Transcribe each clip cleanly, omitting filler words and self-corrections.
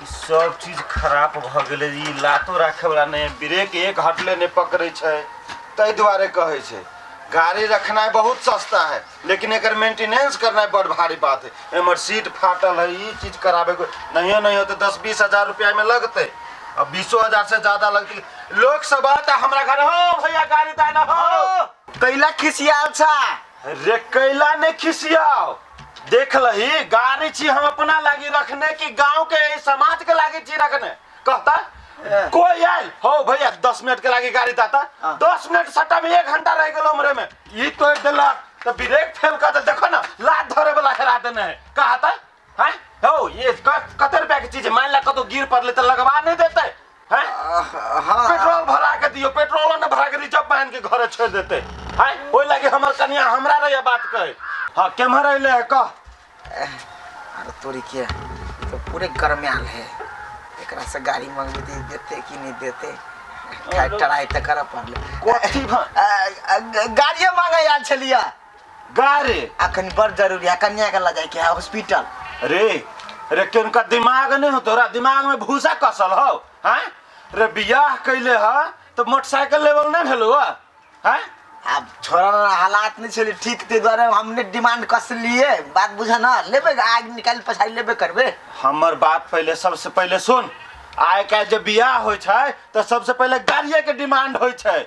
ई सब चीज खराब भऽ गेलै। ई लातो राखे वाला नहि, ब्रेक एक हटले नहि पकड़ै छै। ताहि दुआरे कहै छै गाड़ी रखनाइ बहुत सस्ता है, लेकिन एकर मेंटेनेंस करनाइ बड़ भारी बात है। एमहर सीट फाटल है, ई चीज कराबे के नहियो नहियो तऽ 10-20 हजार रुपया में लगतै आ 20 हजार से ज्यादा लगतै। लोग सब आता हमरा घर, हो भैया गाड़ी दाना हो। कैला खिसियाल छा? रे कैला ने खिसियाओ, देख लही गाड़ी छी हम अपना लागी रखने कि गांव के समाज के लागी छी रखने? कहता कोई आयल हो भैया 10 मिनट के लागी गाड़ी दाता। हाँ। 10 मिनट सटा में 1 घंटा रह गेलो हमरे में। ई तो देलक तो ब्रेक फेल कर दे। देखो ना, लात धरे वाला हेरा देने है। कहता हैं हो ये कते रुपया के चीज है? मान ला कतो गिर पड़ले तो लगवा नहीं देते हैं? हाँ। पेट्रोल भरा के दियो, पेट्रोल न भरा के रिजर्व बहन के घरे छोड़ देते हैं। ओइ लागी हमर कनिया हमरा रहे बात कहे। हाँ, केम्हर अइले है, कह। अरे तोरी के, ई तो पूरे गरमायल है। एकरा से गाड़ी मंगबे ते देते कि नहीं देते? खाइ ट्राई तऽ करऽ पड़लै। कथी गाड़िए मांगे आयल छलियै। गाड़ी? अखन बड़ जरूरी है, कन्या के लऽ जाइके है हॉस्पिटल। रे रे, किनका दिमाग नहीं हो? तोरा दिमाग में भूसा कसल हो हैं? रे बियाह कैले ह तो मोटरसाइकिल लेवल नहीं भेलो हैं? आब छोड़ा ना, हालात नहीं छलै ठीक, ताहि दुआरे हमने डिमांड कस लिए। बात बुझा ना, लेबै आग निकालि पछाड़ी लेबे करबै। हमर बात पहले सबसे पहले सुन। आइ काल्हि जे बियाह होइ छै तऽ सबसे पहले गाड़िए के डिमांड होइ छै,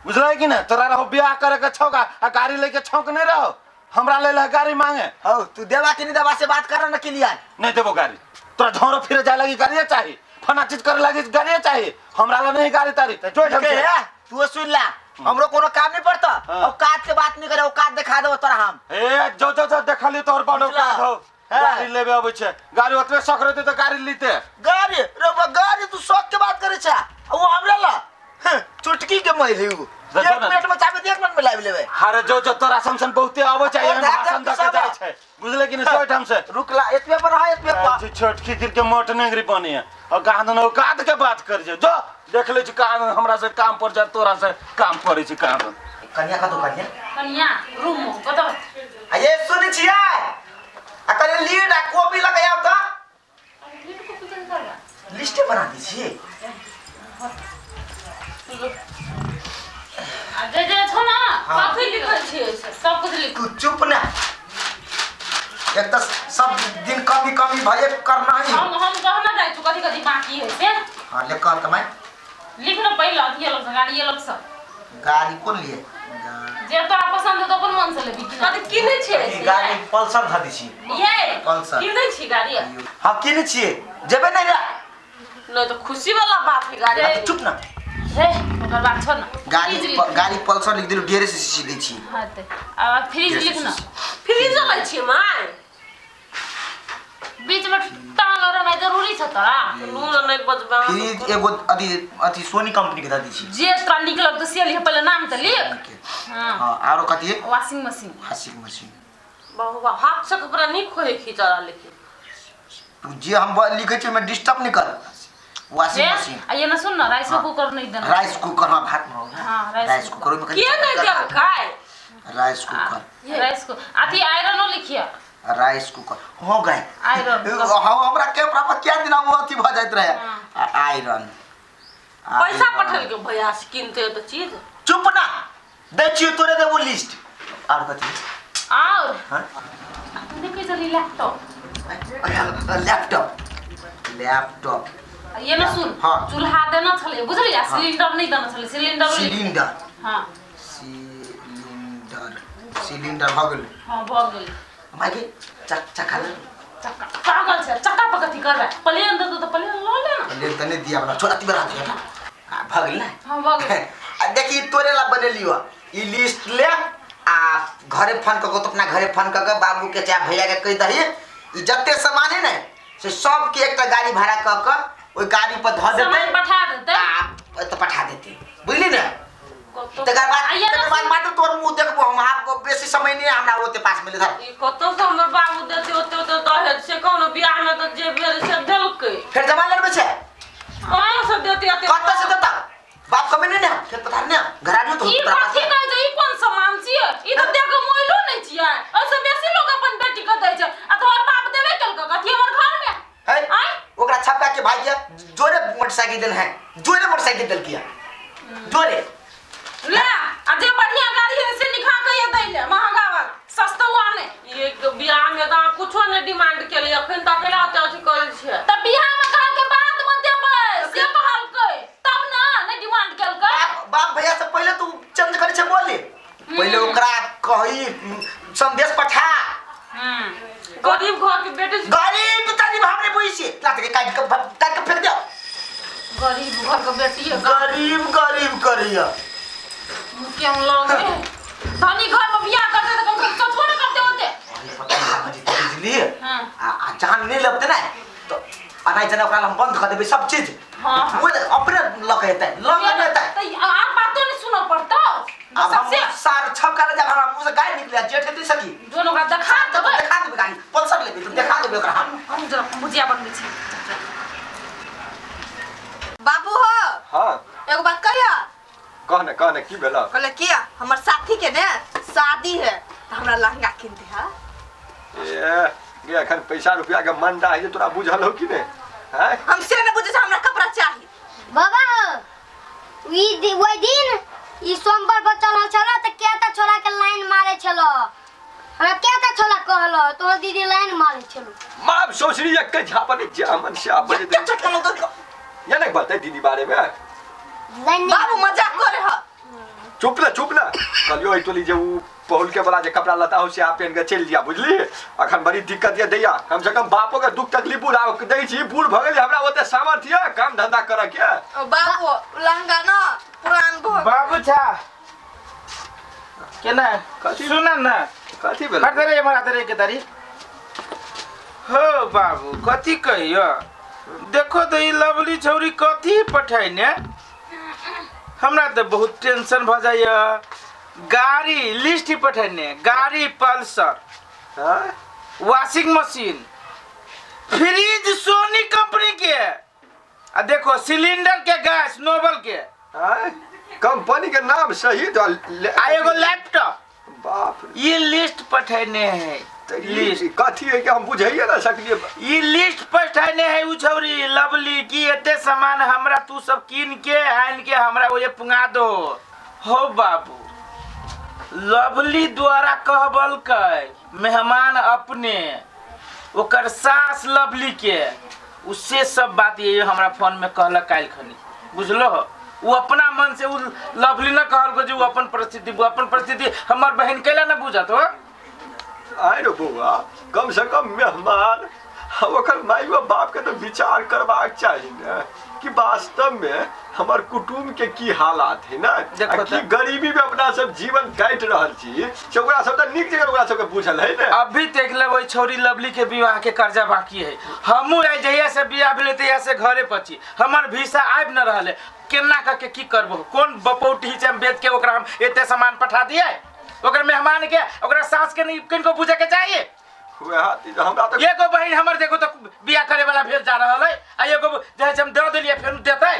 बुझलै कि नहि? तोरा रहो बियाह करे के छौक आ गाड़ी लेके छौक नहीं रहो, हमरा ले ले गाड़ी मांगे। हौ, तू देबा कि नहीं देबा से बात कर ना क्लियर। नहीं देबो गाड़ी। तोरा झोरो फिरे जाए लगी गाड़िए चाही, फना चीज करे लगी गाड़िए चाही, हमरा ला नहीं गाड़ी तारी। जो ढंग से। है तू सुन ला, हमरो कोनो काम नहीं पड़ता। हाँ। औकात के बात नहीं करे, औकात दिखा देबो तोरा हम। ए जो जो जो, देखली तोहर बड़ बुझला? औकात हो। हाँ। गाड़ी लेबे अबै छै, गाड़ी ओतबे शौक रहतै तऽ गाड़ी लीते। गाड़ी रे बा, गाड़ी तू शौक के बात करे छा, वो हमरा ला हं, चुटकी के मैल है उ। जो एक ना। मिनट में चाबी दे, एक मिनट में लाबि लेबै। अरे जो जो, तोरा सन बहुते अबै छै, और एहन धाक भाषण धाक दऽ के सब जाइ छै, बुझले कि नहि? जो एहिठाम से। रुकला, एतबे पर रह, एतबे पर। छोटकी गिर के मोट नेंगरी बनी है और कहाँ औकात के बात कर। जो जो, देख ले छी कहाँ हमरा से काम पर जा, तोरा से काम पड़ै छै कहाँ। कन्या कतौ, कन्या? कनिया रूम में कतौ। आ ये सुनै छियै, आ कनि लीड आ कॉपी लऽ के आउ तऽ। लिस्टे बना दै छियै। आ जे जे छौ ना। हाँ। कथी लिखल छियै से सब कुछ लिख। तू चुप ना, एक तऽ सब दिन कमी कमी भये करना ही। हम कहना जाइ छु कथी कथी बाकी है से। हाँ, ले कह तऽ माय। लिख न पहिले अथी अलग से, गाड़ी अलग से। गाड़ी कोन लिए? जे तोरा पसंद है तो अपन मन से लेबी। कथी किनै छियै से? गाड़ी पल्सर धऽ दै छी। ये पल्सर। किनै छी गाड़ी? हाँ, किनै छियै, जेबै नहि रे। नहीं तो खुशी वाला बात है गाड़ी। रे। चुप ना। रे ओकर बात छोड़ ना। गाड़ी फ्रिज लिख। गाड़ी पल्सर लिख देलु, 1.5 सीसी दै छी। हाँ ते आब फ्रिज लिख ना। फ्रिज लै छियै माय। बीच में टांग रहनाइ जरूरी छ तोरा? लून नहीं बजबा। फ्रिज एगो अथी अथी सोनी कंपनी के धऽ दै छी। जे तोरा नीक लगतौ से लिख, पहिले नाम तऽ लिख। हाँ। हाँ, आरो कथी? Washing machine. Washing machine. बहु हाथ से कपड़ा नहीं खोए खींचा लेकिन। तू जे हम लिखै छी ओहिमे डिस्टर्ब नहि कर। वॉशिंग हे, मशीन। आ ये ना सुन ना, राइस कुकर नहीं देना। राइस कुकर, हाँ, भात बनाओ ना। हाँ, राइस राइस कुकर ओहिमे कनि के नहीं देलकै? Rice cooker. राइस को अथी आयरनो लिखिए। राइस कुकर हो गए। आयरन। हाँ, हमरा के प्राप्त क्या दिन वो अथी भऽ जाइत रहे आयरन। पैसा पठेलकै भैया से किनते तो चीज। चुप ना, दै छियौ तोरे देबो लिस्ट। आर कथी? और हाँ? तू देखै छली लैपटॉप। Laptop, laptop. ये ना सुन। हाँ। चूल्हा देना छलै बुझली, आ सिलिंडर नहीं देना छलै, सिलिंडर लिख। सिलिंडर। हाँ। सिलिंडर, सिलिंडर भऽ गेल। हाँ, भऽ गेल। माय चक चक्का ले। चक्का पागल छै, चक्का पर कथी करबै? प्लेन देतौ तऽ प्लेन लऽ ले ना। प्लेन तऽ नहि दिया बला, छोड़ा तिबरा दे। आ भऽ गेल ने? हाँ, भऽ गेल। आ देखी, तोरे ला बनेलियो ई लिस्ट। ले आ घरे फोन कऽ के, तो अपना घरे फोन कऽ के बाबू के चाहे भैया के कहि दही, ई जते सामान है ने से सबके एकटा गाड़ी भाड़ा कऽ के ओहि गाड़ी पर धऽ देतै। सामान पठा देतै। आ तऽ पठा देतै, बुझली ने? कतौ तकर बाद आ ये तकर बाद मात्र तोर मुंह देखबो हम। आब बेसी समय नहीं हमरा ओते पास मिले धर। ई कतौ से हमर बाबू देते ओते ओते दहेज से कोनो बियाह में तऽ जे भेल से देलकै। फेर जमा लेबै छै। कतौ से देते ओते? कतऽ से देता? बाप कमे नहीं ने, खेत पथार ने घराड़ी तो ई तोरा पास कथी कहै छै? ई कोन सामान छियै? ई तऽ देख के मोइलो नहि छियै। ओहिसँ बेसी लोक अपन बेटी के दै छै आ तोहर बाप देबे केलकै कथी हमर घर में? है। आँय? ओकरा छपका के के भाई के जोरे मोटरसाइकिल देल है, जोरे मोटरसाइकिल देल किया जोरे। ले आ जे बढ़िया गाड़ी है से लिखा के ये दैले महंगा वाला सस्ता आने। ये बियाह में तऽ अहाँ कुछो नहि डिमांड केलियै, अखन तऽ अकेला ओते अथी करै छियै। त बियाह में कहलकै बाद में देबै से कहलकै तब ना नहीं डिमांड केलकै। बाप बाप भैया से पहिले तू चेंज करे छे बोली, पहिले ओकरा कही संदेश पठा। गरीब घर के बेटे छी। गरीब तरीब हमरे बुझै छियै, लात के काटि के काटि के फेंक दियौ। गरीब घर के बेटी है, गरीब गरीब करिया केहन लगे धनी घर में बियाह करते त कम से कम सोचबो न करते होते। अरे पता नहीं हम जी बुझलिए। हाँ। आ जान नहीं लगते ना तो अनाइ जना ओकरा हम बंद कर देबै सब चीज। हाँ। वो अपने लक हेतै, लक नहीं हेतै। त आप बातो नहीं सुनऽ पड़तौ। अब हम सबसे सार छपका ले जब हमरा मुंह से गाय निकले जेठ हेतै सकी जोन ओकरा देखा देबै, देखा देबै गाड़ी पल्सर लेबै तो देखा देबै ओकरा हम। हम जरा भुजिया बनबै छी। बाबू हो। हाँ एगो बात कहिया। कह ना कह ना की भेला? कहले किया हमर साथी के ने शादी है त हमरा लहंगा किन दे। हां ए गे अखन पैसा रुपया के मंदा है तोरा बुझल हो कि ने? हैं हम से न बुझे, हमरा कपड़ा चाहिए। बाबा ओहि दिन ई सोमवार बचल छलो त केता छोरा के लाइन मारे छलो, हमरा केता छोरा कहलो तोहर दीदी लाइन मारे छलो। माप सोचरी एक के झापन जामन से आप बजे क्या चटका लो ये नहीं बताई दीदी बारे में। लाइन बाबू मजाक करे ह। चुप ना चुप ना, कहलियो एहि टोली जे उ पहुल के वाला जे कपड़ा लता हो से आप पहन के चलि जा बुझली। अखन बड़ी दिक्कत ये दैया, कम से कम बापो के दुख तकलीफ बुढ़ा दै छी, बूढ़ भ गेल हमरा ओते सामर्थ्य है काम धंधा करे के। ओ बाबू लहंगा ना पुरान भ बाबू छा केना सुन ना कथी भेल? हट रे हमरा रे के तारी हो बाबू कथी कहियो। देखो तो ई लवली छौरी कथी पठाइने, हमरा तो बहुत टेंशन भ जाइए। गाड़ी लिस्ट पठाइने, गाड़ी Pulsar, washing machine, fridge Sony company के, आ देखो सिलेंडर के गैस नोबल के, कंपनी के नाम सही आ एगो लैपटॉप। बाप ये लिस्ट पठाइने है। लिस्ट कथी है कि हम बुझाइए ना सकलिए। ई लिस्ट पठाइने है उ छौरी लवली की एते सामान हमरा तू सब कीन के आन के हमरा ओजे पुंगा दो। हो बाबू लवली द्वारा कहबलकै मेहमान अपने ओकर सास लवली के उससे सब बात ये हमरा फोन में कहलक काल्हि खनी बुझलो हो। वो अपना मन से उ लवली न कहलको जे उ अपन परिस्थिति, उ अपन परिस्थिति हमर बहन कैला न बुझत हो। आइ रे बौआ कम से कम मेहमान ओकर माइयो बाप के तो विचार करबाक चाही ने कि वास्तव में हमर कुटुम्ब के की हालात है ना, कि गरीबी में अपना सब जीवन काटि रहल छी से ओकरा सब त नीक जगह ओकरा सबके बुझल है ने। अभी देख ले वही छौरी लवली के विवाह के कर्जा बाकी है। हमू आई जहिया से बियाह भेलै तहिया से घरे पची हमर भीसा आबि न रहल है, केना कऽ के की करबो, कोन बपौटी छै हम बेच के ओकरा हम एते सामान पठा दिए ओकर मेहमान के, ओकरा सास के नहीं किनको बुझे के चाहिए। हमरा तो एगो बहिन हमर देखो तो बियाह करे वाला भेल जा रहल है आ एगो जे हम दे देलिए फेर देतै।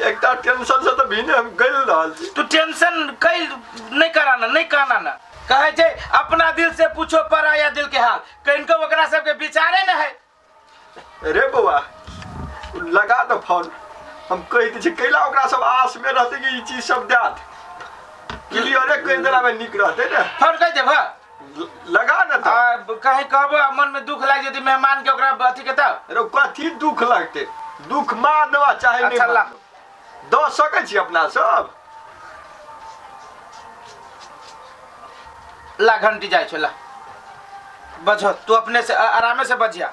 एकटा टेंशन से तो भीने हम गइल रहल छी। तू टेंशन कैल नहीं कराना नहीं कहना ना, कहे छै अपना दिल से पूछो पर आया दिल के हाल, किनको ओकरा सबके विचारे न है। रे बौआ लगा दो फोन, हम कहि दै छी कैला ओकरा सब आस में रहते कि ई चीज सब देत क्लियरे कहि देला में नीक रहते ने। फोन कहि देब लगा न त कहीं कहबो मन में दुख लाग जति मेहमान के ओकरा अथी के तब। अरे कथी दुख लगते, दुख मानवा चाहे नहीं अच्छा दऽ सकै छी अपना सब। ला घंटी जाइ छो ला बजो तू अपने से आरामे से बजिया,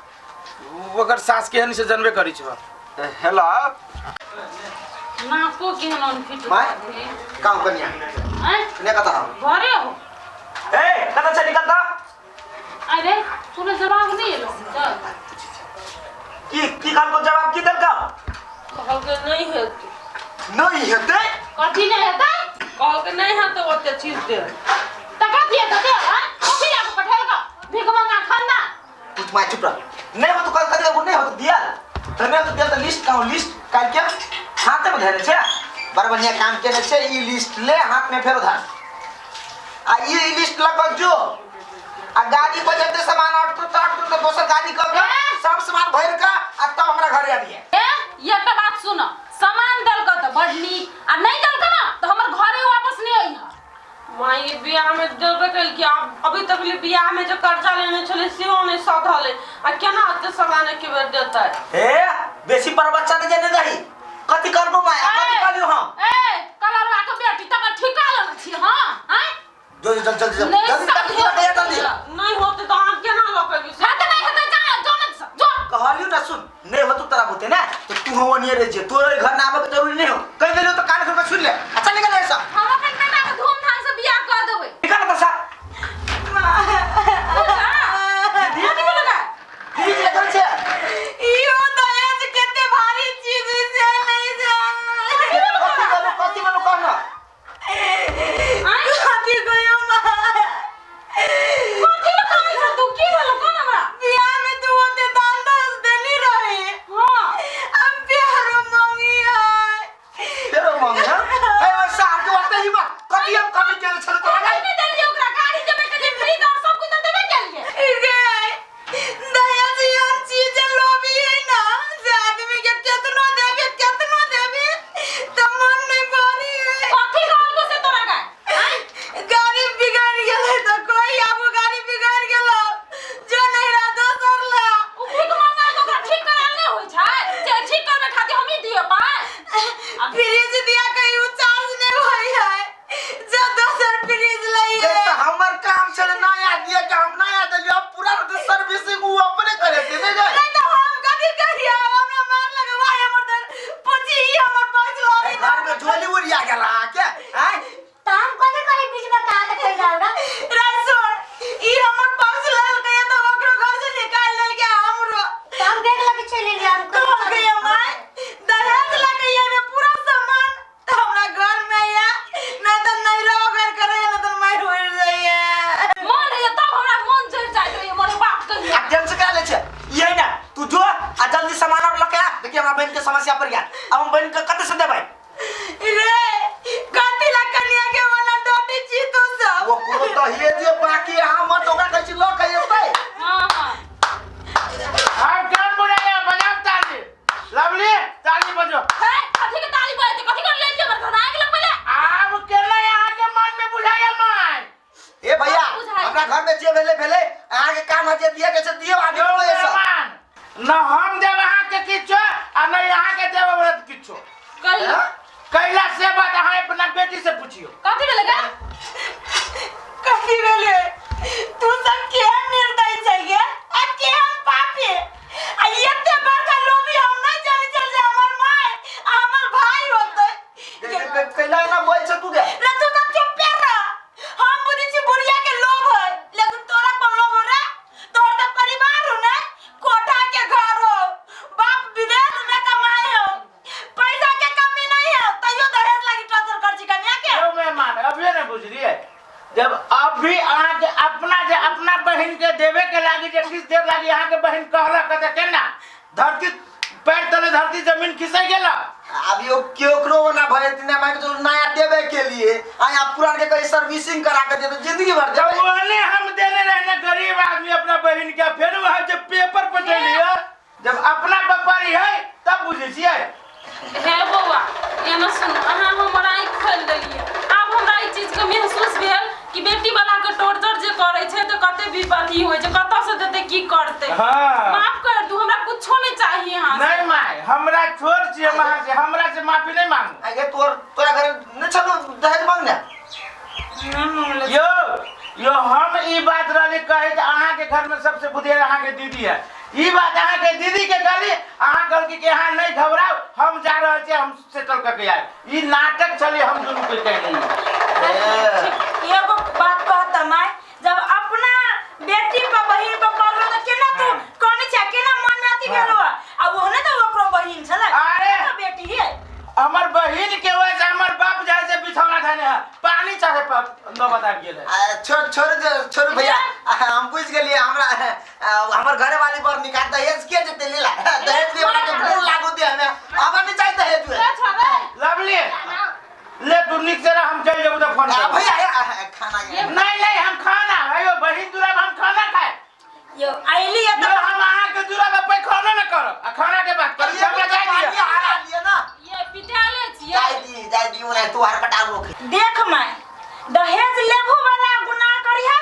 ओकर सास केहन से जनबे करी छो। हेलो नाको केहन अनफिट my काम कनिया हैं ने कता हो घरे हो ए कता से निकलता। अरे तूने जवाब नहीं एलो की की खान को जवाब की देलका? कहल के नहीं हेतै, नहीं हेतै कथी नहीं हेतै? कहल के नहीं हेतै ओते चीज दे त कथी हेतै दे हां कथी लाके पठेलका भीख मंगा खाना। तू my चुप रह, नहीं हो तो कल कथी नहीं हो तो दिया त नहीं हो तो दिया त लिस्ट का लिस्ट काल के हाथ में धरे छे बड़ बढ़िया काम केने छे। ई लिस्ट ले हाथ में फेरो धर आ ई लिस्ट लगल जो आ गाड़ी पर जते सामान अटतो त अटतो त दोसर गाड़ी क के सब सामान भर के आ बेर देतै। ए बेसी पर बच्चा ने जने दही कथि करबो माय आ कथि कहलियो हम? ए कलरवा के बेटी तकर ठिका लेने छी। हां आय जो जो चल चल नहीं जल्दी समझो। जल्दी जल्दी जल्दी। नहीं होते तो अहाँ केना लऽ के एबै? हेतै नहीं हेतै जा जो न जो। कहलियो ना सुन नहीं हो तो तोरा बुते ना तो तू हो नियर रह जे तोरे घर ना आबे के जरूरी नहीं हो। कह देलियो तो कान खोल के सुन ले। अच्छा निकल ऐसा। हम अपन बेटा के धूमधाम से बियाह कर देबै। निकल बसा। दीदी बोलगा दीदी के घर छे इहो दहेज कते भारी चीज से नहीं जान। कथि बोलू कथि बोलू कह ना। कथि कहियो माँ? कथि कहै छ तू? की बोल कोन हमरा? बियाह में तू ओते दान दहेज देली रही। हां अब प्यारो मांगी है। तेरो मांग हां ए ओ सार के वास्ते ही बा कथि हम कमी केले छल तोरा? नहीं देलिए ओकरा गाड़ी देबे के लिए फ्रिज और सब कुछ देबे के लिए। गे दहेज एहन चीज लोभी है ना से आदमी के केतनो देबी तो मन नहीं भरी है। कथि कहलको से तोरा गाय? गाड़ी बिगड़ गेलै तो कोई आबू गाड़ी बिगड़ गेलो जो नहीं रहा दोसर ला। उ भीख मंगाई के ओकरा ठीक करायल नहीं होई छै जे ठीक करबे खातिर हमही दिए पाए। फ्रिज दिया कहीं उ चार्ज नहीं होई है जो दोसर फ्रिज लई देख है। तो हमर काम छले नया दिए के हम नया देलियो अब पूरा सर्विसिंग उ अपने करे दे नहीं गए। नहीं तो हम कथी करिए? हमरा मार लगवा हमर दर पूछी ई हमर पास लड़ी। घर में झोली उड़िया गेल अहाँ के आय? तो हम कथी करी बीच में कहा के चल जाओ ना? राजसोर ई हमर पास ललकै तो ओकरो घर से निकाल लेलकै हमरो। तो हम देख लगे चले लिया हम। तो गया माय दहेज लगे ये में पूरा सामान तो हमरा घर में या नहीं तो नहीं रहो घर करे नहीं तो मार उड़ जाइए। मन है तब हमरा मन जर जाइत रहिए मोरे बात कहिए। आ टेंशन करा ले छे ये ना तू जो आ जल्दी सामान और लके आ। देखिए हमरा बहन के समस्या पड़ गया अब हम बहन के कते से देबै? रे कथी ला कनिया के मना डोटी छी तू सब? वो कोनो दहेज जे बाकी अहाँ मत ओकरा कहै छी ल के एतै। हां हां हम केहन बुझाइया बजाउ ताली। लवली ताली बजो। हे कथि के ताली बजते? कथि कर ले लियो हमर घर आगि लगबे ले। आब केना अहाँ के मन में बुझाइया माय? ए भैया हमरा घर में जे भेले भेले अहाँ के काम है जे दिए के से दिए आगे यौ बोलो ऐसा। मेहमान न हम देब अहाँ के किछो आ न अहाँ के देब व्रत किछो। कहियो कैला से बात अहाँ अपना बेटी से पूछियो। कथि भेलै गे? कथी भेलै? तू सब केहन निर्दयी छै गे आ केहन पापी आ एते बड़का लोभी हम नहीं जानी चल जे हमर माय आ हमर भाई होतै। कैला ना बोल छ तू गे? रे तू तो चुप रह। हम बुझै छी बुढ़िया के लोभ है लेकिन तोरा कोन लोभ हो रे? तोर तो परिवार हो ने कोठा के घर हो बाप विदेश में कमाए हो पैसा के कमी नहीं है तैयो दहेज लागी टॉर्चर कर छी कन्या के। यौ मेहमान अभिये ने बुझलिए जब अभी अहाँ के अपना जे अपना बहन के देवे के लागी जे किछ देर लागी अहाँ के बहन कहलक त केना धरती पैर तले धरती जमीन खिसै गेला। अब यो केकरो ना भय इतने मांग जो नया देवे के लिए आ आप पुरान के कहीं सर्विसिंग करा के दे जिंदगी भर जब देवे। ओहने हम देने रहने गरीब आदमी अपना बहन के फिर वह जब पेपर पर चलिए जब अपना व्यापारी है तब बुझै छियै। हे बौआ एना सुन अहाँ हमर आँखि खोलि देलियै। आब हमरा ई चीज के महसूस भेल कि बेटी वाला के टॉर्चर जे करै छै तऽ कते विपत्ति होइ छै कतऽ से देतै की करतै। हाँ। माफ कर दू हमरा कुछो नहीं चाहिए अहाँ से। नहीं माय हमरा छोड़ छियै हम अहाँ से हमरा से माफी नहीं मांगू। आगे तोर तोरा घर नहीं छलो दहेज मांगने? यो यो हम ई बात रहली कहै त अहाँ के घर में सबसे बुधियार अहाँ के दीदी है। ई बात अहाँ के दीदी के कहली अहाँ कहलकी कि अहाँ नहीं घबराउ हम जा रहल छी हम सेटल करके आयब। ई नाटक छलै हम दुनू के कहने। एगो बात कहत माय जब अपना बेटी पर बहिन पर पड़लो त केना तू कहने छै केना मन में अथी भेलो आ ओहने त ओकरो बहिन छलै। अरे! बेटी है हमर बहिन के वजह से हमर बाप जाय से बिछौना धने है पानी चढ़े पर नौबत आबि गेलै। छोड़ छोड़ छोड़ भैया हम बुझ गेलिए हमरा हमर घरे वाली बड़ निकाल दहेज के जेते लेला दहेज दे हमरा के गुण लागू दे हमें अब नहीं चाहिए दहेज ले छोड़े। लवली ले तू नीक से रह हम चल जेबू त फोन आ करब। भैया खाना नहीं नहीं हम खाना अयो बहिन दुरा हम खाना खाए यो आइली यो त हम अहाँ के दुरा पे पैखानो न करब आ खाना के बात करब हमरा जाय दिअ। हरा लिया ना ये पिटाले छियै। जाय दी ओना तू हर पटा रोक। देख माय दहेज लेबो वाला गुनाह करी है